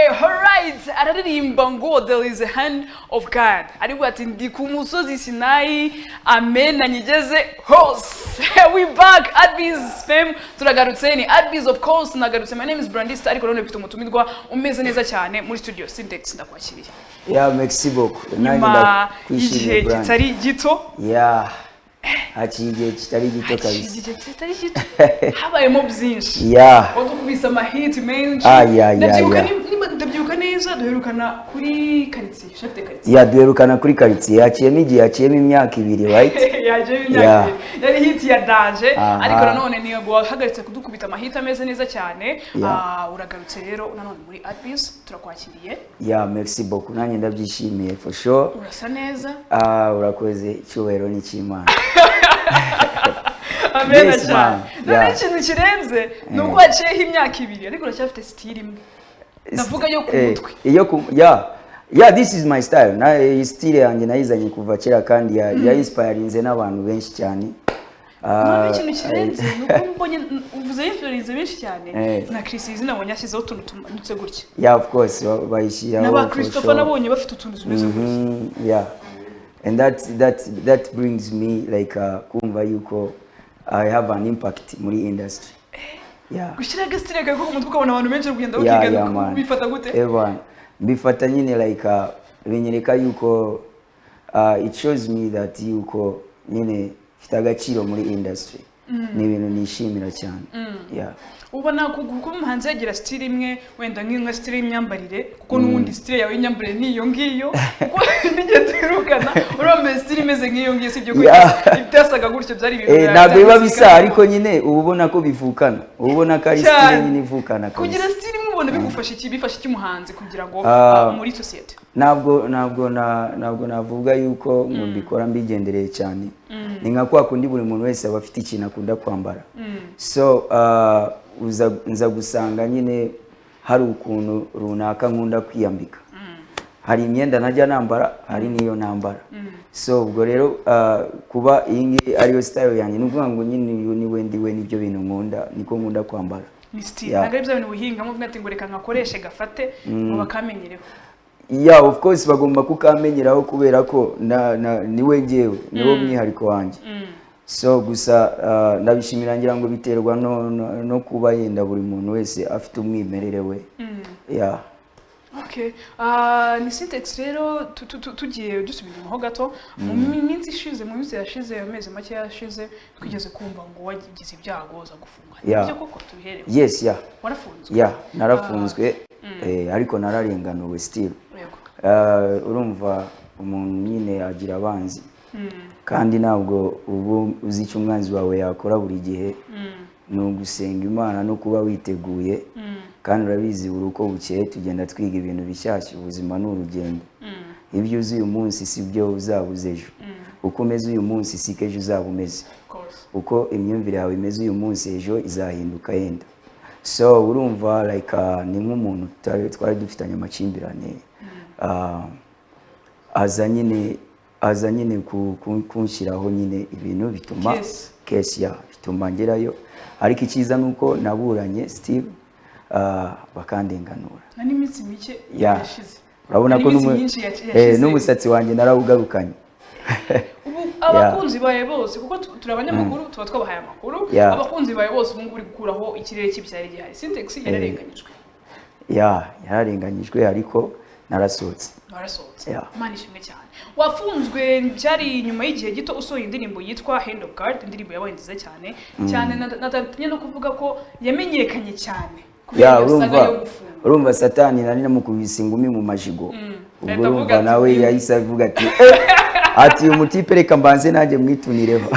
Alright, araririmba ngo "There is a hand of God", ariko ati "Ndi ku musozi Sinayi, amen, anyigeze hose." We back, Adbiz fam, turagarutse, ni Adbiz of course, nagarutse. My name is Brandista, ariko none mfite umutumirwa umeze neza cyane muri studio. Sintex, ndakwakiriye. Yeah, merci beaucoup. Nanjye Nyuma ndakwishimiye, y'igihe Brand. kitari gito. Yeah. Haciye igihe kitari gito Haciye kabisa. igihe kitari gito, habayemo byinshi. Wadukubise amahiti menshi. Ah, yeah, Ndabyibuka, niba ndabyibuka neza, duherukana kuri quartier, chef de quartier. Yeah, duherukana kuri quartier. Haciyemo igihe, haciyemo imyaka 2, right? Yaje imyaka 2, yari hit ya danger. Ariko nanone niyo wahagaritse kudukubita amahiti ameze neza cyane. Ah, uragarutse rero nanone muri Adbiz, turakwakiriye. Yeah, merci beaucoup. Nanjye ndabyishimiye for sure. Urasa neza. Ah, urakoze, icyubahiro ni icy'Imana. Amena Yes, cyane. man. None ikintu kirenze ni uko haciyeho imyaka 2, ariko uracyafite style imwe, ndavuga yo ku mutwe. Iyo ku yeah, this is my style. Na iyi style yanjye nayizanye kuva kera kandi ya inspirinze n'abantu benshi cyane. Ah, None ikintu kirenze ni uko mbonye uvuze influence benshi cyane, na Chris Eazy nabonye yashyizeho utuntu tumanutse gutya. Yeah, of course, bayishyiraho N'aba for Christopher sure. nabonye bafite utuntu tumeze gutya. Yeah, and that brings me like kumva yuko I have an impact muri industry. Yeah. Gushyira agasitire kawe ko ku mutwe, ukabona abantu benshi bari kugenda bakigana, Yeah, man. bifata gute? Evan, mbifata nyine like binyereka yuko it shows me that yuko nyine mfite agaciro muri industry. Ni ibintu nishimira cyane. Yeah. Ubona kuba umuhanzi yagira style imwe, wenda nk'inka style y'imyambarire, kuko n'ubundi style yawe y'imyambarire ni iyo ngiyo, kuko n'igihe duherukana urambaye style imeze nk'iyo ngiyo, sibyo ko byasaga gutyo, byari ibintu Ntabwo biba byari bisa, ariko nyine uba ubona ko bivukana, uba ubona ko ari style Cyane. nyine ivukana kabisa. Kugira style imwe ubona bigufasha iki, bifasha iki umuhanzi kugira ngo Ah. muri sosiyete? Ntabwo navuga yuko ngo mbikora mbigendereye cyane. Ni nka kwa kundi buri muntu wese aba afite ikintu akunda kwambara. So nza gusanga nyine hari ukuntu runaka nkunda kwiyambika, hari imyenda ntajya nambara, hari n'iyo nambara. So ubwo rero kuba iyi ngiyi ariyo style yanjye, ni ukuvuga ngo nyine uyu ni we ndiwe, nibyo bintu nkunda, niko nkunda kwambara. Ni style. Yeah. Ntabwo ari bya bintu wihingamo uvuga ati ngo reka nkakoreshe gafate, ngo bakamenyereho. Yeah, of course bagomba kukamenyeraho kubera ko niwe ngewe, niwo mwihariko wanjye. So gusa ndabishimira, ngira ngo biterwa no kuba yenda buri muntu wese afite umwimerere we. Yeah. Okay. Ni Sintex rero, tugiye dusubira inyuma ho gato mu minsi ishize, mu minsi yashize, amezi make yashize, twigeze kumva ngo wagize ibyago uza gufungwa. Yeah. Nibyo koko? Tubiherewe. Yes, yeah. Warafunzwe? Yeah, narafunzwe, ariko nararenganuwe still. Urumva umuntu nyine agira abanzi, kandi ntabwo uba uzi icyo umwanzi wawe yakora buri gihe. Ni ugusenga Imana no kuba witeguye, kandi urabizi, buri uko bukeye tugenda twiga ibintu bishyashya. Ubuzima ni urugendo. Ibyo uzi uyu munsi si byo uzaba uzi ejo. Uko umeze uyu munsi si ko ejo uzaba umeze. Of course. Uko imyumvire yawe imeze uyu munsi, ejo izahinduka yenda. So urumva like ni nk'umuntu twari dufitanye amakimbirane, aza nyine kunshyiraho nyine ibintu bituma Case. Case ya bituma ngerayo, ariko icyiza ni uko naburanye still, bakandenganura. Na n'iminsi mike yashize. Urabona ko N'iminsi myinshi yashize. N'umusatsi wanjye narawugarukanye. Ubu abakunzi bawe bose, kuko turi abanyamakuru, tuba twabahaye amakuru, abakunzi bawe bose ubu ngubu uri gukuraho ikirere kibi cyari gihari. Sintex yararenganyijwe. Yeah, yararenganyijwe, ariko narasohotse. Warasohotse. Yeah. Imana ishimwe cyane. Wafunzwe byari nyuma y'igihe gito usohoye indirimbo yitwa Hand of God, indirimbo yabaye nziza cyane cyane, natatinye no kuvuga ko yamenyekanye cyane kubera Ya, iyo saga urumva yo gufunga. Urumva Satani nari namukubise ingumi mu majigo, ubwo Ahita avuga urumva ati, nawe yahise avuga ati "Eh, ati uyu mutipe reka mbanze nanjye mwitunireho."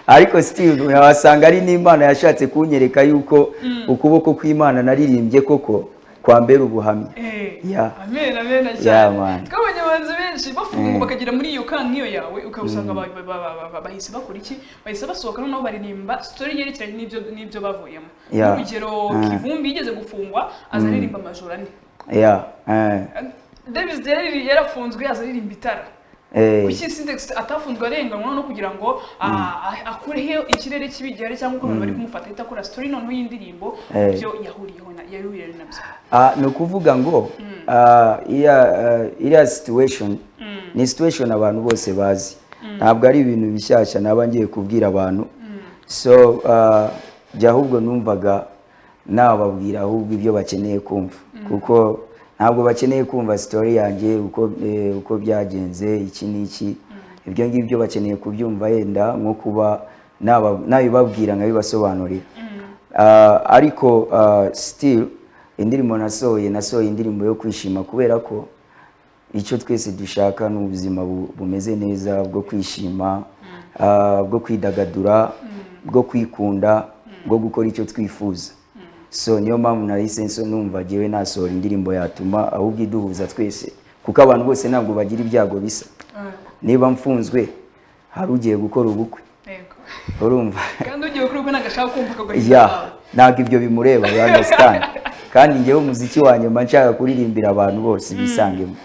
Ariko still wasanga ari n'Imana yashatse kunyereka yuko ukuboko kw'Imana naririmbye koko kwambera ubuhamya. Amen, amen Yeah, cyane. man. Twabonye abahanzi benshi bafungwa bakagera muri iyo ka nk'iyo yawe, ukabusanga bahise bakora iki, bahise basohoka, noneho baririmba story yerekeranye n'ibyo bavuyemo. Nk'urugero, Kivumbi yigeze gufungwa, aza aririmba Amajoro Ane. Davis yari yarafunzwe, aza aririmba Itara. Kuki Sintex atafunzwe arenganywa no kugira ngo akureho ikirere kibi gihari, cyangwa uko abantu bari kumufata, ahita akora story noneho y'indirimbo byo yahuriyeho na yahuriye nabyo? Ni ukuvuga ngo iriya situation ni situation abantu bose bazi, ntabwo ari ibintu bishyashya naba ngiye kubwira abantu. So jya ahubwo numvaga nababwira ahubwo ibyo bakeneye kumva, kuko ntabwo bakeneye kumva story yanjye uko byagenze, iki n'iki. Ibyo ngibyo bakeneye kubyumva yenda nko kuba nabibabwira nkabibasobanurira. Ariko still indirimbo nasohoye indirimbo yo kwishima, kubera ko icyo twese dushaka ni ubuzima bumeze neza, bwo kwishima, bwo kwidagadura, bwo kwikunda, bwo gukora icyo twifuza. So niyo mpamvu nahise nso numva jyewe nasohora indirimbo yatuma ahubwo iduhuza twese, kuko abantu bose ntabwo bagira ibyago bisa. Niba mfunzwe, hari ugiye gukora ubukwe. Urumva? Kandi ugiye kuri ubwo ntabwo ashaka kumva akagwa. Ya, ntabwo ibyo bimureba, you understand? Kandi njyewe umuziki wanjye mba nshaka kuririmbira abantu bose bisangemo.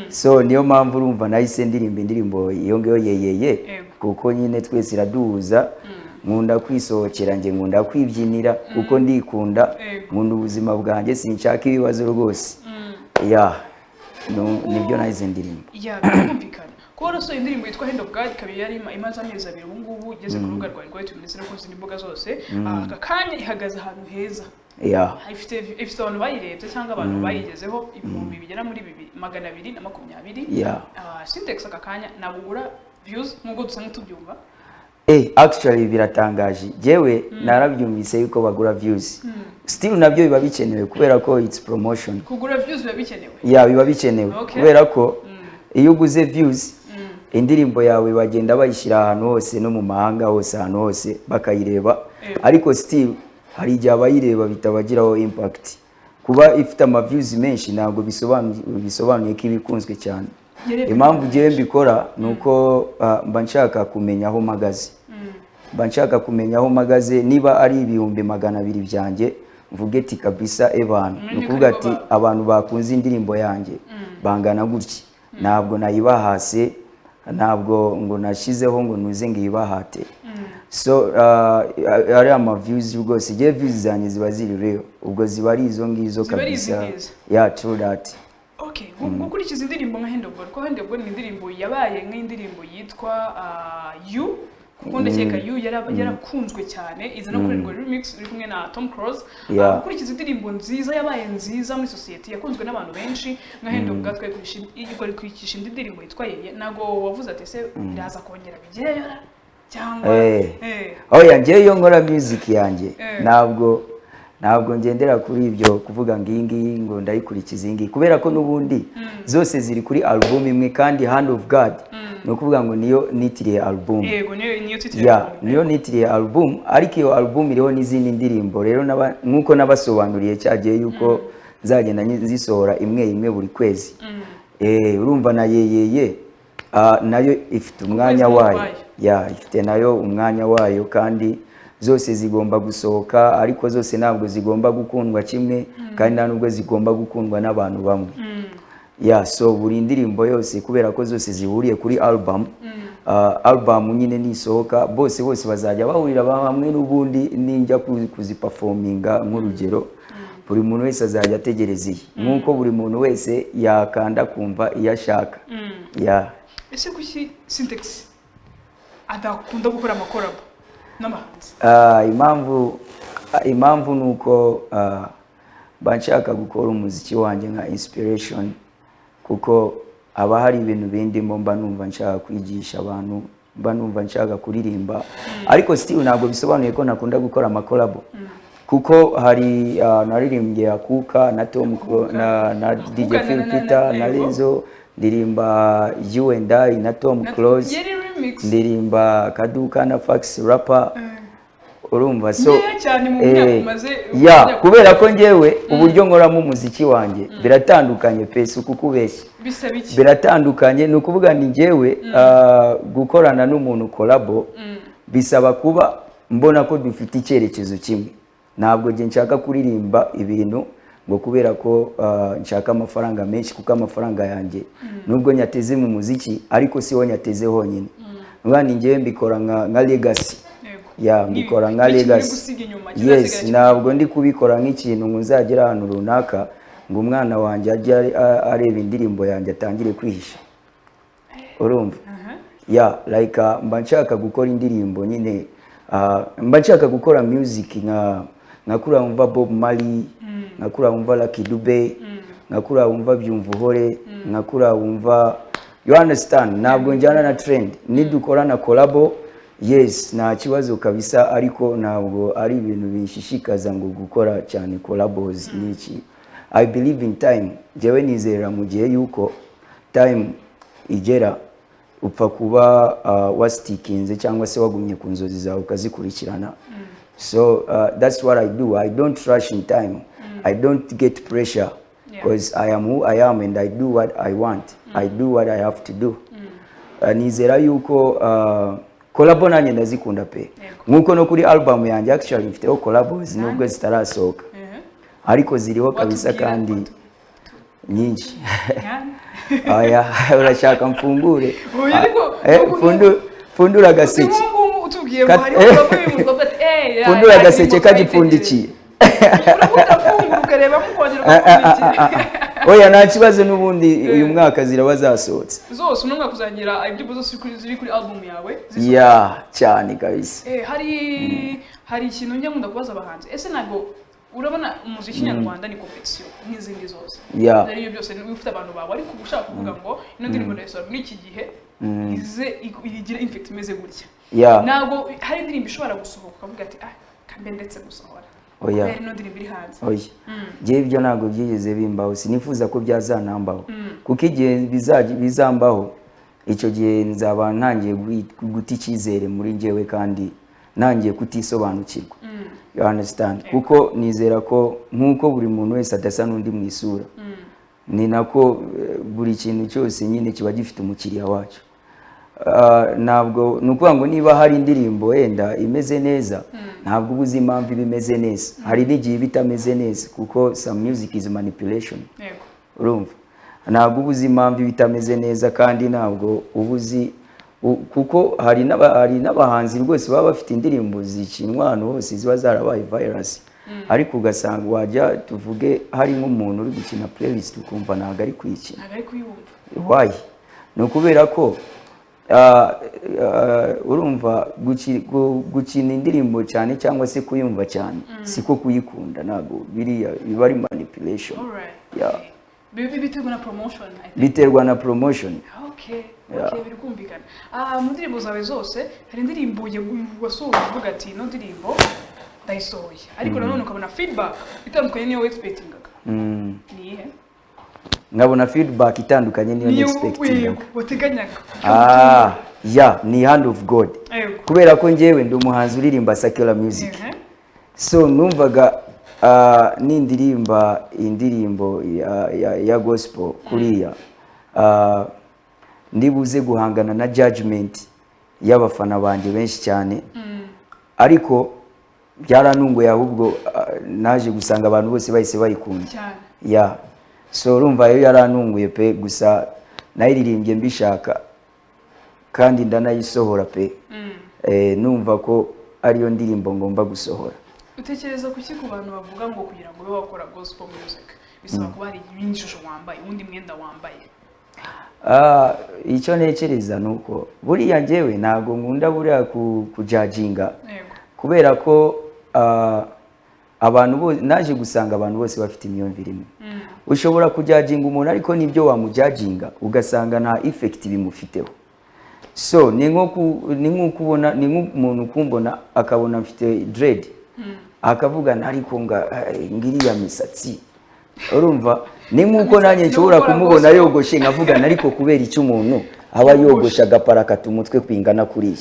So niyo mpamvu urumva nahise ndirimba indirimbo iyo ngiyo yeyeye, kuko nyine twese iraduhuza. Nkunda kwisohokera njye, nkunda kwibyinira kuko ndikunda. Nkunda ubuzima bwanjye, sinshaka ibibazo rwose. Ya, nibyo nahise ndirimba. Ya, birumvikana kuba warasohoye indirimbo yitwa Hand of God, ikaba yari imaze amezi 2 ubu ngubu igeze ku rubuga rwawe rwa YouTube ndetse no ku zindi mbuga zose. Aka kanya ihagaze ahantu heza. Ifite abantu bayirebye cyangwa abantu bayigezeho ibihumbi bigera muri 220. Sintex aka kanya ntabwo ugura views nk'uko dusanzwe tubyumva. Actually biratangaje, jewe narabyumvise yuko bagura views. Still nabyo biba bikenewe kubera ko it's promotion. Kugura views biba bikenewe? Ya, biba bikenewe, kubera ko iyo uguze views, indirimbo yawe bagenda bayishyira ahantu hose, no mu mahanga hose, ahantu hose bakayireba. Ariko still hari igihe abayireba bitabagiraho impact. Kuba ifite ama views menshi ntabwo bisobanuye ko iba ikunzwe cyane. Yarebwe Impamvu n'abantu ngewe benshi. mbikora ni uko mba nshaka kumenya aho mpagaze, mba nshaka kumenya aho mpagaze. Niba ari 200,000 byanjye, mvuge ati kabisa ebana, Umenye ni ko ukuvuga aribo ati abantu bakunze indirimbo yanjye bangana gutya. Ntabwo nayibahase, ntabwo ngo nashyizeho ngo nuze ngo iyibahate. So ari ama views rwose, igihe views zanjye ziba ziri real, ubwo ziba ari izo ngizo. Ziba ari izi Kabisa. ngizo. Yeah, true that. Okay, gukurikiza indirimbo nka Hand of God, kuko Hand of God ni indirimbo yabaye nk'indirimbo yitwa You, kuko ndakeka You yarakunzwe cyane, iza no kurerwa remix uri kumwe na Tom Close. Gukurikiza indirimbo nziza yabaye nziza muri sosiyete, yakunzwe n'abantu benshi nka Hand of God, twari kurikisha indi ndirimbo yitwa Yeye, ntabwo wavuze ati ese biraza kongera bigereyo ra?" Cyangwa Oya, njyewe iyo nkora music yanjye, ntabwo ngendera kuri ibyo kuvuga ngo iyi ngiyi ngo ndayikurikiza iyi ngiyi, kubera ko n'ubundi zose ziri kuri album imwe. Kandi Hand of God ni ukuvuga ngo niyo nitiriye album. Yego, niyo title. Ya, niyo nitiriye album, ariko iyo album iriho n'izindi ndirimbo. Rero nk'uko nabasobanuriye cyagiye yuko nzagenda nzisohora imwe imwe buri kwezi. Urumva na yeyeye nayo ifite umwanya Kwezi wayo. kwayo. Ya, ifite nayo umwanya wayo, kandi zose zigomba gusohoka, ariko zose ntabwo zigomba gukundwa kimwe, kandi nta nubwo zigomba gukundwa n'abantu bamwe. Ya, so buri ndirimbo yose, kubera ko zose zihuriye kuri album, album nyine nisohoka, bose bose bazajya bahurira hamwe. N'ubundi ninjya kuziperforminga, nk'urugero, buri muntu wese azajya ategereza iyi, nk'uko buri muntu wese yakanda kumva iyo ashaka. Ya. Ese kuki Sintex adakunda gukora amacollabo n'abahanzi? Impamvu ni uko mba nshaka gukora umuziki wanjye nka inspiration, kuko haba hari ibintu bindimo mba numva nshaka kwigisha abantu, mba numva nshaka kuririmba. Ariko still ntabwo bisobanuye ko ntakunda gukora amacollabo, kuko hari naririmbye Akuka na Tom na DJ Akuka Phil Peter na Lenzo, ndirimba You and I na Tom Close, Yari remix. ndirimba Kaduka na Fax Rapper. Urumva, so Nkeya cyane mu myaka umaze ya, kubera ko njyewe uburyo nkoramo umuziki wanjye biratandukanye pe, si ukukubeshya. Bisaba iki? Biratandukanye. Ni ukuvuga ni njyewe gukorana n'umuntu collabo bisaba kuba mbona ko dufite icyerekezo kimwe. Ntabwo njye nshaka kuririmba ibintu ngo kubera ko nshaka amafaranga menshi, kuko amafaranga yanjye nubwo nyateze mu muziki, ariko siho nyateze honyine. Ni njyewe mbikora nka legacy. Ya, mbikora nka N'ikintu uri legacy. gusiga inyuma, Yes. kizasigara. Ntabwo ndi kubikora nk'ikintu ngo nzagere ahantu runaka ngo umwana wanjye ajye areba indirimbo yanjye atangire kwihisha, urumva? Ya, like mba nshaka gukora indirimbo nyine, mba nshaka gukora music nka kuriya wumva Bob Marley, nka kuriya wumva Lucky Dube, nka kuriya wumva Byumvuhore, nka kuriya wumva, you understand? Ntabwo njyana na trend. Nidukora na collabo, yes, nta kibazo kabisa, ariko ntabwo ari ibintu binshishikaza ngo gukora cyane collabos n'iki. I believe in time. Njyewe nizera mu gihe yuko time igera, upfa kuba wastickinze cyangwa se wagumye ku nzozi zawe ukazikurikirana. So that's what I do. I don't rush in time. I don't get pressure because I am who I am and I do what I want. I do what I have to do. Nizera yuko collabo nanjye ndazikunda pe, nkuko no kuri album yanjye actually mfiteho collabos, nubwo zitarasohoka, ariko ziriho kabisa. Watubwira Kandi nyinshi. Nyane. Aya, urashaka mfungure? Oya, ariko Pfundura agaseke. Ubu ngubu utubwiye ngo hariho collabo y'umuntu, ukavuga ati ya, Pfundura ya, agaseke indirimbo. Kagipfundikiye. Urafungura ukarebamo, ukongera ugapfundikira. Oya, nta kibazo, n'ubundi uyu mwaka ziraba zasohotse. Zose uno mwaka uzagira indirimbo zose ziri kuri album yawe zisohotse? Ya, cyane kabisa. Hari ikintu njya nkunda kubaza abahanzi: ese ntabwo urabona umuziki nyarwanda ni competition nk'izindi zose? Ariyo byose niba ufite abantu bawe, ariko uba ushaka kuvuga ngo ino ndirimbo ndayisohora muri iki gihe, ize igire impact imeze gutya. Ntabwo hari indirimbo ishobora gusohoka ukavuga ati: "Ah, kambe ndetse gusohora Oya. kubera ino ndirimbo iri hanze"? Oya, njyewe ibyo ntabwo byigeze bimbaho, sinifuza ko byazanambaho, kuko igihe bizambaho, icyo gihe nzaba ntangiye guta icyizere muri njyewe kandi ntangiye kutisobanukirwa, you understand? Kuko nizera ko nk'uko buri muntu wese adasa n'undi mu isura, ni nako buri kintu cyose nyine kiba gifite umukiriya wacyo. Ntabwo ni ukuvuga ngo niba hari indirimbo wenda imeze neza, ntabwo uba uzi impamvu iba imeze neza. Hari n'igihe iba itameze neza, kuko some music is manipulation. Urumva, ntabwo uba uzi impamvu iba itameze neza, kandi ntabwo uba uzi kuko hari n'abahanzi rwose baba bafite indirimbo zikinwa ahantu hose, ziba zarabaye virus, ariko ugasanga wajya, tuvuge hari nk'umuntu uri gukina playlist, ukumva ntabwo ari kuyikina. Ntabwo ari kuyumva. Why? Ni ukubera ko urumva gukina indirimbo cyane cyangwa se kuyumva cyane siko kuyikunda. Ntabwo biriya biba ari manipulation. Yeah. Okay. Biterwa na promotion, I think. Biterwa na promotion. Okay, biri kumvikana. Mu ndirimbo zawe zose, hari indirimbo wasohoye uvuga ati: "Ino ndirimbo ndayisohoye," ariko nanone ukabona feedback itandukanye n'iyo expectingaga? Ni iyihe? Nkabona feedback itandukanye niyo Niyo expectingaga? Wateganyaga. Ah, ya, ni Hand of God. Kubera ko njyewe ndi umuhanzi uririmba secular music, so numvaga nindirimba indirimbo ya gospel kuriya, ndibuze guhangana na judgment y'abafana banjye benshi cyane, ariko byarantunguye ahubwo, naje gusanga abantu bose bahise bayikunda. Cyane. Ya, so urumva yo yarantunguye pe. Gusa nayiririmbye mbishaka kandi ndanayisohora pe. Numva ko ariyo ndirimbo ngomba gusohora. Utekereza kuki ku bantu bavuga ngo kugira ngo ube wakora gospel music bisaba kuba hari iyindi shusho wambaye, uwundi mwenda wambaye? Icyo ntekereza ni uko buriya njyewe ntabwo nkunda buriya kujudginga, kubera ko abantu bose, naje gusanga abantu bose bafite imyumvire imwe. Ushobora kujudginga umuntu, ariko n'ibyo wamujudginga ugasanga nta effect bimufiteho. So ni nko kubona, ni nk'umuntu kumbona akabona mfite dread, akavuga ariko nga ngiriya misatsi, urumva? Ni nk'uko nanjye nshobora Gukora kumubona gospel. yogoshe, nkavuga ariko kubera icyo umuntu aba yogoshe agaparakata umutwe kwingana kuriya?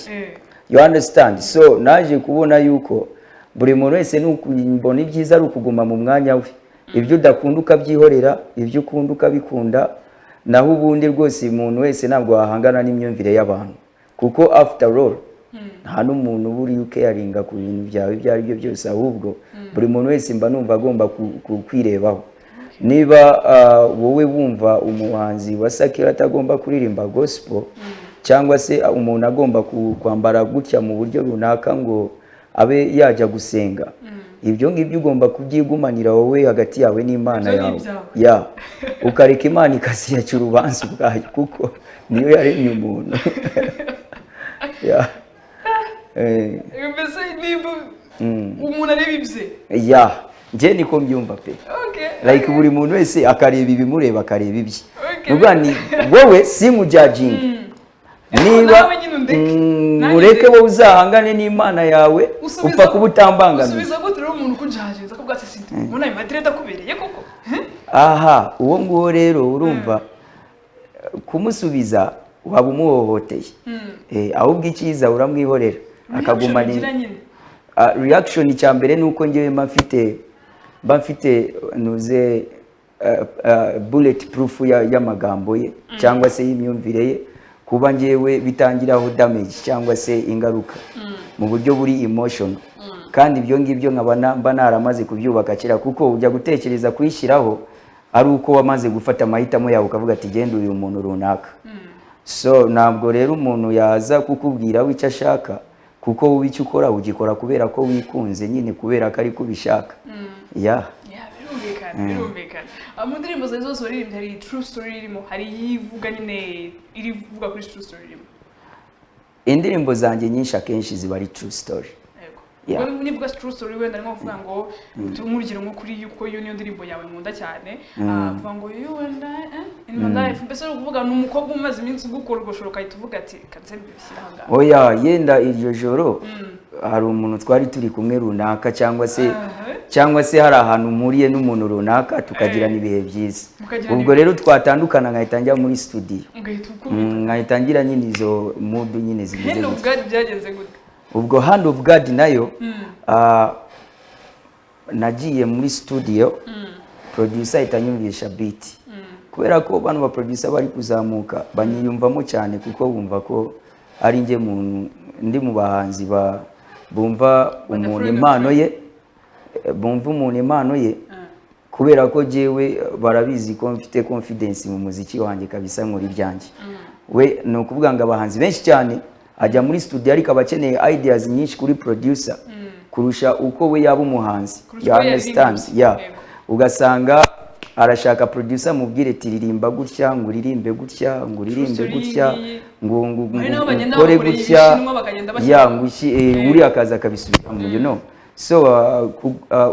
You understand? So naje kubona yuko buri muntu wese mbona ibyiza ari ukuguma mu mwanya we, ibyo udakunda ukabyihorera, ibyo ukunda ukabikunda. Naho ubundi rwose umuntu wese ntabwo wahangana n'imyumvire y'abantu, kuko after all nta n'umuntu uba uri ucaringa ku bintu byawe ibyo ari byo byose. Ahubwo buri muntu wese mba numva agomba kwirebaho. Niba wowe wumva umuhanzi wa secular atagomba kuririmba gospel, cyangwa se umuntu agomba kwambara gutya mu buryo runaka ngo abe yajya gusenga, ibyo ngibyo ugomba kubyigumanira wowe hagati yawe n'Imana Ibyo ni yawe. ibyawe. Ya, ukareka Imana ikaziyaca urubanza ubwayo, kuko niyo yaremye umuntu. Ya. Mbese niba umuntu areba ibye. Ya, njye niko mbyumva pe. Like, buri muntu wese akareba ibimureba, akareba ibye. Nukuvuga ni wowe sinkujudginga niba Nawe nyine undeke. Nanjye ureke ndeke. wowe uzahangane n'Imana yawe, upfa kuba utambangamiye. Usubiza gute rero umuntu ukujudginze akavuga ati: "Sindi ubona ayo madreads akubereye koko?" Aha, uwo nguwo rero urumva kumusubiza waba umuhohoteye. Ahubwo icyiza uramwihorera akagumana Reaction ugira nyine. Ah, reaction icya mbere ni uko ngewe mba mfite nuze bullet proof y'amagambo ye cyangwa se y'imyumvire ye, kuba ngewe bitangiraho damage cyangwa se ingaruka mu buryo buri emotional. Kandi ibyo ngibyo nkaba mba naramaze kubyubaka kera, kuko ujya gutekereza kuyishyiraho ari uko wamaze gufata amahitamo yawe, ukavuga ati: "Genda uyu muntu runaka." So ntabwo rero umuntu yaza kukubwira we icyo ashaka, kuko wowe icyo ukora ugikora kubera ko wikunze nyine, kubera ko ariko ubishaka, ya. Yeah, birumvikana, birumvikana. Ah, mu ndirimbo zawe zose waririmbye hari true story irimo? Hari iyivuga nyine, irivuga kuri true story irimo? Indirimbo zanjye nyinshi akenshi ziba ari true story. Yeah. Ubwo nivuga true story, wenda ni nko kuvuga ngo, nk'urugero nko kuri yuko iyo niyo ndirimbo yawe nkunda cyane, kuvuga ngo "You and I, in my life". Mbese uri kuvuga ni umukobwa umaze iminsi ugukora ugoshora, ugahita uvuga ati: "Kanze mbishyira aha ngaha"? Oya, yenda iryo joro hari umuntu twari turi kumwe runaka, cyangwa se cyangwa se hari ahantu mpuriye n'umuntu runaka, tukagirana ibihe byiza. Mukagirana Ubwo ibihe rero twatandukana nkahita njya muri studio. Ugahita ukubita. Nkahita ngira nyine izo mood nyine zimeze Hand of gutya. God byagenze gute? Ubwo Hand of God nayo, nagiye muri studio, producer ahita anyumvisha beat. Kubera ko bano ba producer bari kuzamuka banyiyumvamo cyane, kuko bumva ko ari njye muntu ndi mu bahanzi ba bumva umuntu Badafuringa impano ye, bumva umuntu impano ye, kubera ko jyewe barabizi ko mfite confidence mu muziki wanjye kabisa, nkora ibyanjye. We ni ukuvuga ngo abahanzi benshi cyane ajya muri studio, ariko aba akeneye ideas nyinshi kuri producer kurusha uko we yaba umuhanzi. Kurusha You uko understand? yaririmbye. Yeah. Yego. Ugasanga arashaka producer amubwire ati: "Ririmba gutya, ngo uririmbe gutya, ngo uririmbe Story gutya, iyi. ngo Hari n'abo bagenda ukore bakoreye gutya." Ibishinwa bakagenda bashyira. Ya, ngo iki, uriya akaza akabisubiramo. So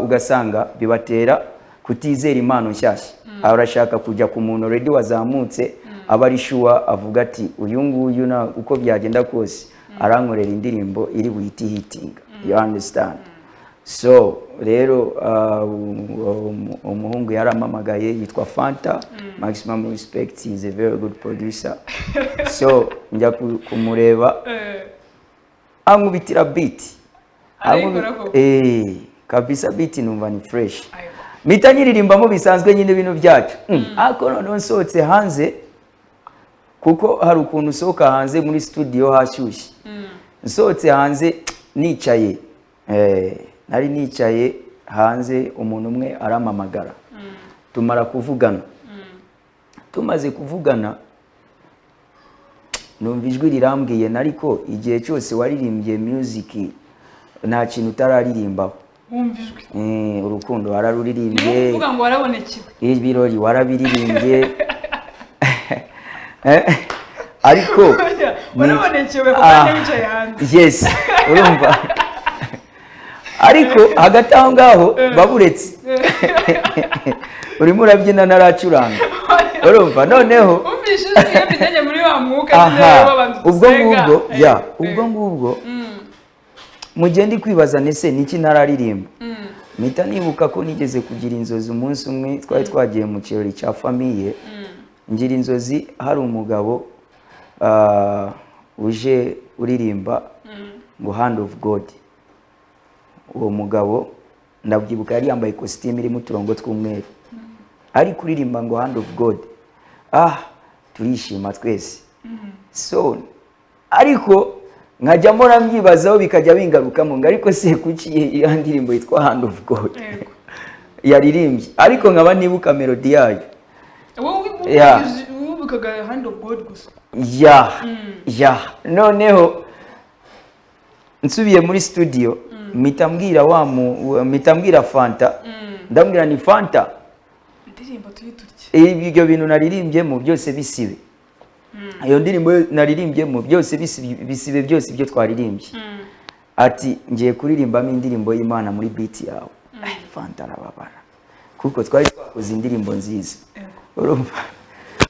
ugasanga bibatera kutizera impano nshyashya. Arashaka kujya ku muntu already wazamutse, aba ari sure, avuga ati: "Uyu nguyu na uko byagenda kose arankorera indirimbo iri buhite hitinga." You understand? So rero umuhungu yarampamagaye yitwa Fanta, maximum respect, he is a very good producer. So njya kumureba, ankubitira beat. Arayikora koko? Kabisa, beat numva ni fresh. Ayo. Mpita nyiririmbamo bisanzwe nyine ibintu byacu. Ariko noneho nsohotse hanze, kuko hari ukuntu usohoka hanze muri studio hashyushye, nsohotse hanze nicaye, nari nicaye hanze, umuntu umwe arampamagara, tumara kuvugana. Tumaze kuvugana numva ijwi rirambwiye, ariko igihe cyose waririmbye music nta kintu utararirimbaho. Wumva ijwi. Urukundo Ni wararuririmbye. nko kuvuga ngo warabonekewe. Ibirori warabiririmbye. Ariko Oya, warabonekewe ku kanya wicaye hanze. Yes, urumva, ariko hagati aho ngaho baburetse urimo urabyina ntaracuranga, urumva noneho Wumvise ijwi iyo bijyanye muri wa mwuka nyine aha w'abantu ubwo dusenga. ngubwo ya ubwo ngubwo mu gihe ndi kwibaza nese niki ntararirimba, mpita nibuka ko nigeze kugira inzozi. Umunsi umwe twari twagiye mu kirori cya famille, ngira inzozi hari umugabo uje uririmba ngo "Hand of God". Uwo mugabo ndabyibuka yari yambaye ikositimu irimo uturongo tw'umweru, ari kuririmba ngo "Hand of God". Ah, turishima twese. So ariko nkajya mpora mbyibazaho, bikajya bingarukamo ngo: "Ariko se kuki iya ndirimbo yitwa Hand of God?" Yego. Yaririmbye, ariko nkaba nibuka melody yayo. Wowe wibukaga Hand of God gusa? Yeah, noneho nsubiye muri studio, mpita mbwira wa mu mpita mbwira Fanta, ndamubwira ni Fanta, Indirimbo tuyiturye. Ibyo bintu naririmbyemo byose bisibe, iyo ndirimbo naririmbyemo byose bisibe, bisibe byose ibyo twaririmbye. Ati ngiye kuririmbamo indirimbo y'Imana muri beat yawe. Fanta arababara kuko twari twakoze indirimbo nziza. Urumva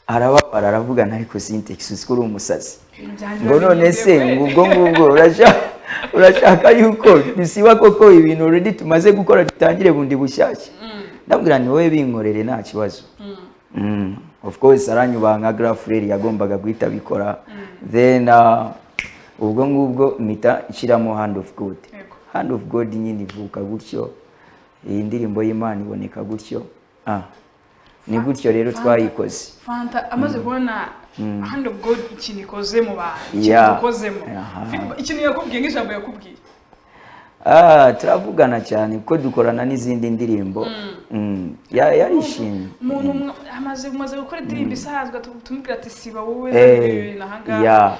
arababara, aravuga, ariko Sintex, uzi ko uri umusazi? Ibintu byanjye Ngo none se urabihindura. Ngo ubwo ngubwo urashaka yuko dusiba koko ibintu already tumaze gukora, dutangire bundi bushyashya? Ndabwira ni wowe binkorere, nta kibazo. Of course aranyubaha nka grand frère, yagombaga guhita abikora. Then ubwo ngubwo mpita nshyiramo Hand of God. Hand of God nyine ivuka gutyo, iyi ndirimbo y'Imana iboneka gutyo. Ni gutyo rero twayikoze. Fanta amaze kubona Hand of God, ikintu ikoze mu bantu, ikintu dukozemo, ikintu yakubwiye, nk'ijambo yakubwiye? Turavugana cyane kuko dukorana n'izindi ndirimbo. Yarishimye. Umuntu amaze umaze gukora indirimbo isanzwe, tumubwira ati siba wowe ibintu ahangaha,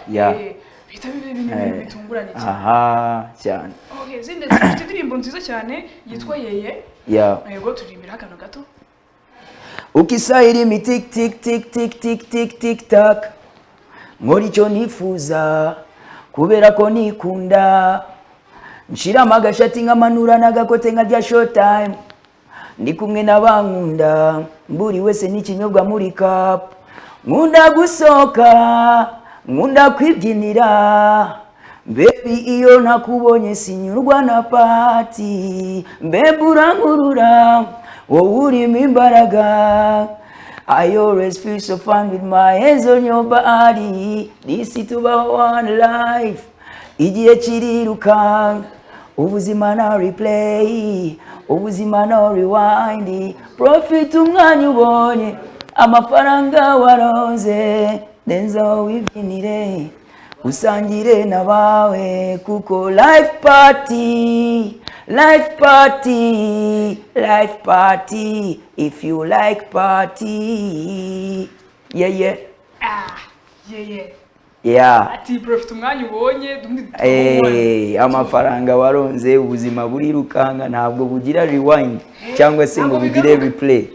bihita biba ibintu bitunguranye cyane. Aha, cyane. Okay, zindi zifite indirimbo nziza cyane yitwa Yeye. Yego, turirimbira akantu gato. Ukisahira imi tik tik tik tik tik tik tik tak, nkora icyo nifuza kubera ko nikunda, nshiramo agashati nkamanura n'agakote nkarya showtime, ndi kumwe n'abankunda, buri wese n'ikinyobwa muri cup. Nkunda gusohoka, nkunda kwibyinira. Baby, iyo ntakubonye sinyurwa na party. Baby, urankurura, wowe urimo imbaraga. I always feel so fine with my hands on your body. This is tubaho one life. Igihe kirirukanka, ubuzima na replay, ubuzima no rewind. Profit umwanya ubonye, amafaranga waronze, nenza wibyinire, usangire n'abawe, kuko life party, life party, life party, if you like party, yeah. Ah, yeah. Ati profit umwanya ubonye, ubundi. Amafaranga waronze, ubuzima burirukanka, ntabwo bugira rewind cyangwa se ngo Ntabwo bugire bigaruka. replay.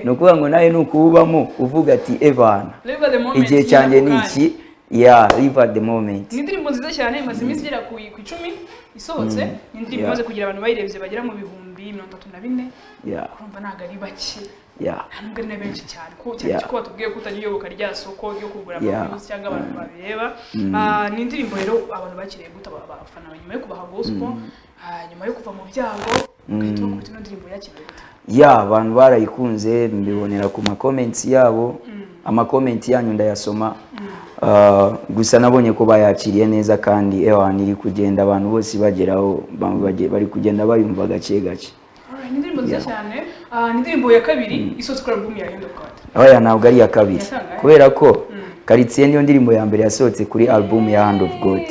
Ni ukuvuga ngo nawe ni ukuwubamo uvuga ati evana, Live at the moment, igihe cyanjye ni nyine ako iki. Yeah, live at the moment. Ni indirimbo nziza cyane, imaze iminsi igera ku 10 isohotse. Ni indirimbo imaze kugira abantu bayirebye bagera mu 34,000. Urumva ntabwo ari bake, nta nubwo ari na benshi cyane, kuko cyane ko batubwiye ko utajya uyoboka rya soko ryo kugura ama cyangwa abantu babireba. Ni indirimbo rero abantu bakiriye gute, abafana, nyuma yo kubaha gospel, nyuma yo kuva mu byago ugahita ubakubita ino ndirimbo, yakiriwe gute? Yeah, abantu barayikunze, mbibonera ku ma comments yabo. Ama comments yanyu ndayasoma. Gusa nabonye ko bayakiriye neza, kandi ewa iri kugenda abantu bose bageraho, bari kugenda bayumva gake gake. Alright, ni indirimbo nziza cyane. Ni indirimbo ya kabiri isohotse kuri album ya Hand of God. Oya, ntabwo ari iya kabiri. Yatangaye. Kubera ko Karitsiye niyo ndirimbo ya mbere yasohotse kuri album ya Hand of God.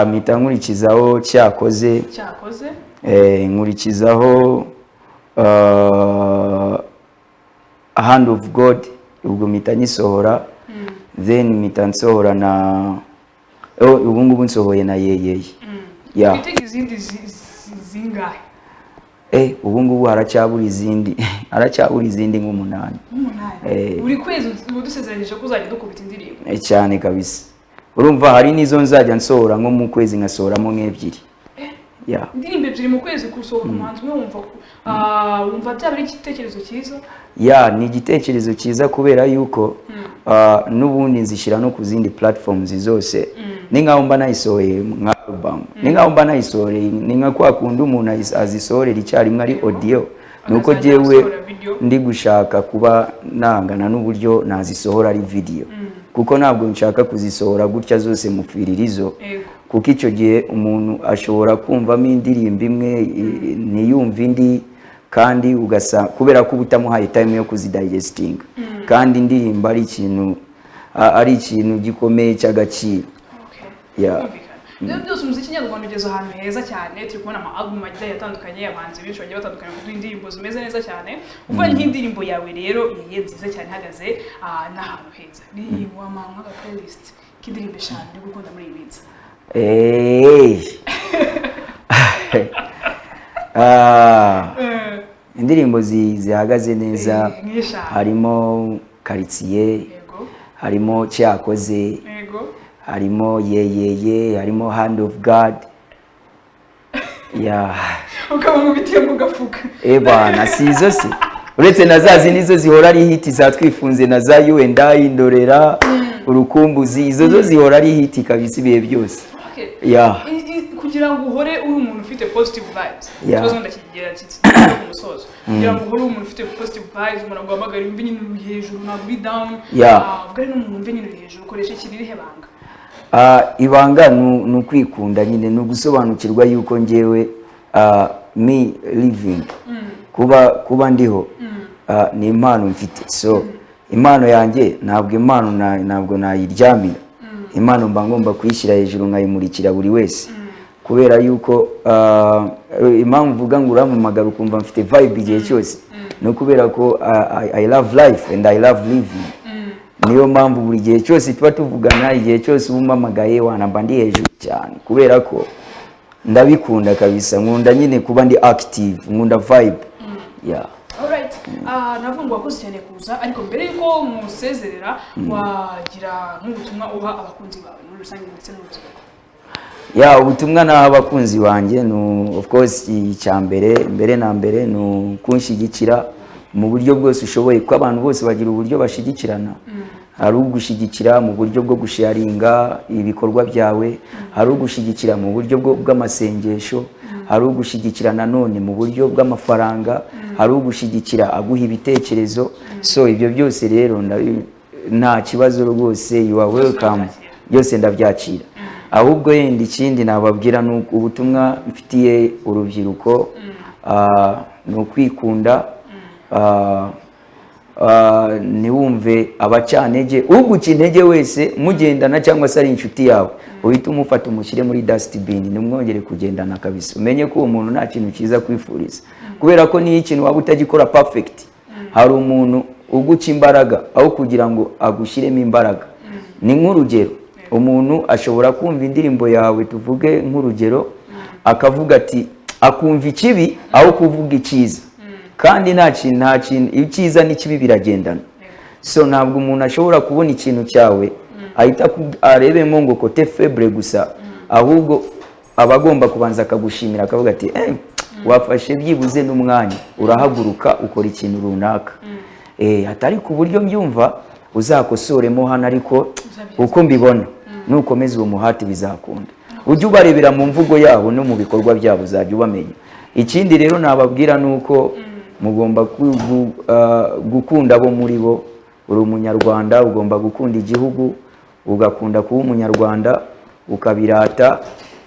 Mpita nkurikizaho Cyakoze. Cyakoze. Nkurikizaho Hand of God, ubwo mpita nyisohora, then mpita nsohora na, oh, ubu ngubu nsohoye na Yeyeye, yeah. Twitege izindi zingahe? Ubu ngubu haracyabura izindi, haracyabura izindi nk'umunani. Nk'umunani? Buri kwezi uba dusezeranyije ko uzajya dukubita indirimbo. Cyane kabisa. Urumva hari n'izo nzajya nsohora nko mu kwezi nkasohoramo nk'ebyiri, yeah. Indirimbo ebyiri mu kwezi gusohoka, umuhanzi umwe, wumva wumva byaba ari igitekerezo cyiza? Yeah, ni igitekerezo cyiza kubera yuko n'ubundi nzishyira no ku zindi platforms zose. Ni nkaho mba nayisohoye nka album, ni nkaho mba nayisohoreye, ni nka kwa kundi umuntu azisohorera icyarimwe ari audio, ni uko Akazajya jyewe asohora video. ndi gushaka kuba nangana n'uburyo nazisohora ari video, kuko ntabwo nshaka kuzisohora gutya zose mu firirizo, kuko icyo gihe umuntu ashobora kumvamo indirimbo imwe ntiyumve indi, kandi ugasa kubera ko uba utamuhaye time yo kuzidigestinga, kandi indirimbo ari ikintu gikomeye cy'agaciro. Okay. Yeah. Kumvikana. Ibyo byose, umuziki nyarwanda ugeze ahantu heza cyane. Turi kubona ama album agiye atandukanye, abahanzi benshi bagiye batandukanye kuduha indirimbo zimeze neza cyane. Uvuga nk'indirimbo yawe rero yeye nziza cyane ihagaze n'ahantu heza, ni wampa nk'aga playlist k'indirimbo 5 uri gukunda muri iyi minsi? Hey. Ah, indirimbo zihagaze neza, nk'eshanu. Harimo Karitsiye, harimo Cyakoze, harimo Yeyeye, harimo Hand of God, yeah. Ukaba mubitiye mu gafuka. Ebana, si izo se? Uretse na za zindi zo zihora ari hit, za Twifunze na za You and I, Ndorera, Urukumbuzi, izo zo zihora ari hit kabisa ibihe byose. Yeah. Kugira ngo uhore uri umuntu ufite positive vibes, ikibazo ndakigera kitugera ku musozo, kugira ngo uhore uri umuntu ufite positive vibes, umuntu aguhamagara yumve nyine uri hejuru, ntabwo uri down, uvuga ari n'umuntu wumve nyine uri hejuru, ukoresha iki? Ririhe banga? Ah, ibanga ni ukwikunda nyine, ni ugusobanukirwa yuko njyewe, me living, kuba ndiho, ni impano mfite. So impano yanjye ntabwo impano ntabwo nayiryamira. Impano mba ngomba kuyishyira hejuru nkayimurikira buri wese, kubera yuko impamvu mvuga ngo urampamagara ukumva mfite vibe igihe cyose ni ukubera ko I love life and I love living. Niyo mpamvu buri gihe cyose tuba tuvugana, igihe cyose uba umpamagaye wanamba ndi hejuru cyane, kubera ko ndabikunda kabisa. Nkunda nyine kuba ndi active, nkunda vibe, yeah. Alright. Navuga ngo wakoze cyane kuza, ariko mbere yuko musezerera, wagira nk'ubutumwa uha abakunzi bawe muri rusange ndetse n'urubyiruko? Yeah, ubutumwa naha abakunzi banjye ni, of course, icya mbere, mbere na mbere, ni ukunshyigikira mu buryo bwose ushoboye, kuko abantu bose bagira uburyo bashyigikirana. Hari ugushyigikira mu buryo bwo gusharinga ibikorwa byawe, hari ugushyigikira mu buryo bw'amasengesho, hari ugushyigikira nanone mu buryo bw'amafaranga, hari ugushyigikira aguha ibitekerezo. So ibyo byose rero nta kibazo rwose, you are welcome, byose ndabyakira. Ahubwo yenda ikindi nababwira ni ubutumwa mfitiye urubyiruko, ni ukwikunda, ntiwumve abacantege. Uguca intege wese mugendana cyangwa se ari inshuti yawe, uhite umufata umushyire muri dustbin, ntimwongere kugendana kabisa. Umenye ko uwo muntu nta kintu cyiza kwifuriza, kubera ko niyo ikintu waba utagikora perfect, hari umuntu uguca imbaraga aho kugira ngo agushyiremo imbaraga. Ni nk'urugero, umuntu ashobora kumva indirimbo yawe, tuvuge nk'urugero, akavuga ati, akumva ikibi aho kuvuga icyiza, kandi nta kintu, icyiza n'ikibi biragendana. So ntabwo umuntu ashobora kubona ikintu cyawe ahita arebemo ngo côté faible gusa, ahubwo aba agomba kubanza akagushimira, akavuga ati: "Wafashe byibuze n'umwanya urahaguruka ukora ikintu runaka, atari ku buryo mbyumva, uzakosoremo hano, ariko uko mbibona nukomeza uwo muhati bizakunda." Ujye ubarebera mu mvugo yabo no mu bikorwa byabo, uzajya ubamenya. Ikindi rero nababwira ni uko mugomba gukunda abo muri bo. Uri umunyarwanda, ugomba gukunda igihugu, ugakunda kuba umunyarwanda, ukabirata.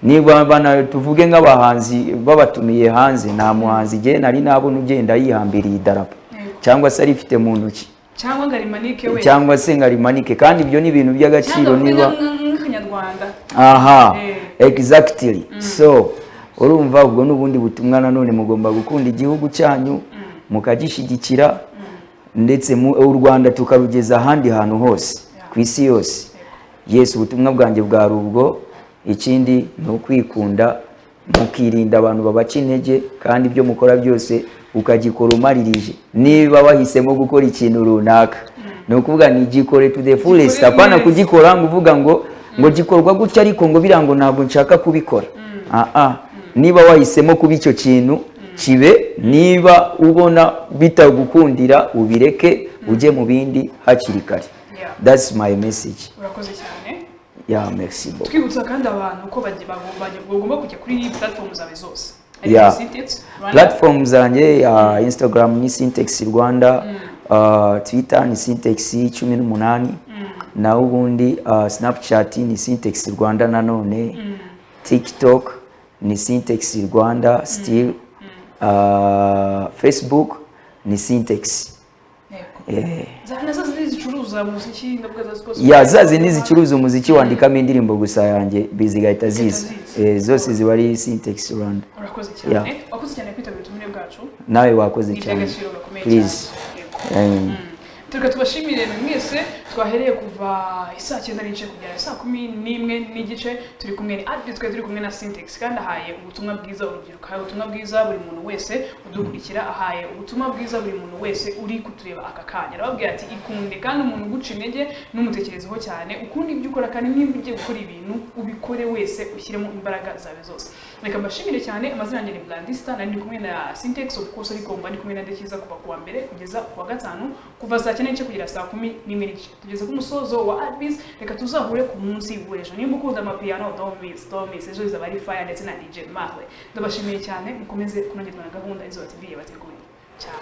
Niba bana, tuvuge nk'abahanzi babatumiye hanze, nta muhanzi igihe nari nabona ugenda yihambiriye idarapo cyangwa se arifite mu ntoki, cyangwa ngo arimanike we, cyangwa se ngo arimanike. Kandi ibyo ni ibintu by'agaciro. Cyangwa niba nk'akanyarwanda. Aha, exactly. So urumva ubwo n'ubundi butumwa nanone, mugomba gukunda igihugu cyanyu, mukagishyigikira, ndetse u Rwanda tukarugeza ahandi hantu hose ku isi yose. Yes, ubutumwa bwanjye bwari ubwo. Ikindi ni ukwikunda, mukirinda abantu babaca intege, kandi ibyo mukora byose ukagikora umaririje. Niba wahisemo gukora ikintu runaka, ni ukuvuga ni gikore to the fullest. Gikore apana neza. Kugikora ngo uvuga ngo gikorwa gutya, ariko ngo biriya ngo ntabwo nshaka kubikora. Ah ah, niba wahisemo kuba icyo kintu, kibe. Niba ubona bitagukundira, ubireke ujye mu bindi hakiri kare. That's my message. Urakoze cyane. Yeah, merci beaucoup. Twibutsa kandi abantu ko bagomba kujya kuri platform zawe zose. Yeah. Syntex Rwanda. Platform zanjye ya Instagram ni Syntex Rwanda, Twitter ni Syntex 18, naho ubundi Snapchat ni Syntex Rwanda nanone, TikTok ni Syntex Rwanda still, Facebook ni Syntex. Yego. Nazo zindi zicuruza umuziki, ndavuga za Spotify. Ya, za zindi zicuruza umuziki, wandikamo indirimbo gusa yanjye, zigahita ziza. Ziza. Zose ziba ari Sintex Rwanda. Urakoze cyane, wakoze cyane kwitabira ubutumire bwacu. Nawe wakoze Ni cyane. iby'agaciro gakomeye Please. cyane. Yego. Tureka tubashimire mwese twahereye kuva isaa 9:30 kugera saa 11:30 turi kumwe ni Advis, twari turi kumwe na Sintex, kandi ahaye ubutumwa bwiza urubyiruko, ahaye ubutumwa bwiza buri muntu wese udukurikira, ahaye ubutumwa bwiza buri muntu wese uri kutureba aka kanya. Arababwira ati: "Ikunde, kandi umuntu uguca intege numutekerezeho cyane, ukunde ibyo ukora, kandi niba ugiye gukora ibintu ubikore wese, ushyiremo imbaraga zawe zose." Reka mbashimire cyane. Amazina yanjye ni Blandista, nari ndi kumwe na Sintex of course, ariko mba ndi kumwe na Dekiza kuva ku wa mbere kugeza ku wa gatanu, kuva saa 9:30 kugera saa 11:30. Tugeze ku musozo wa Advis. Reka tuzahure ku munsi w'ejo. Nimba ukunda amapiano, don't miss, don't miss, ejo izaba ari fire ndetse na DJ Marley. Ndabashimiye cyane, mukomeze kunogerwa na gahunda Izuba TV yabateguriye. Ciao.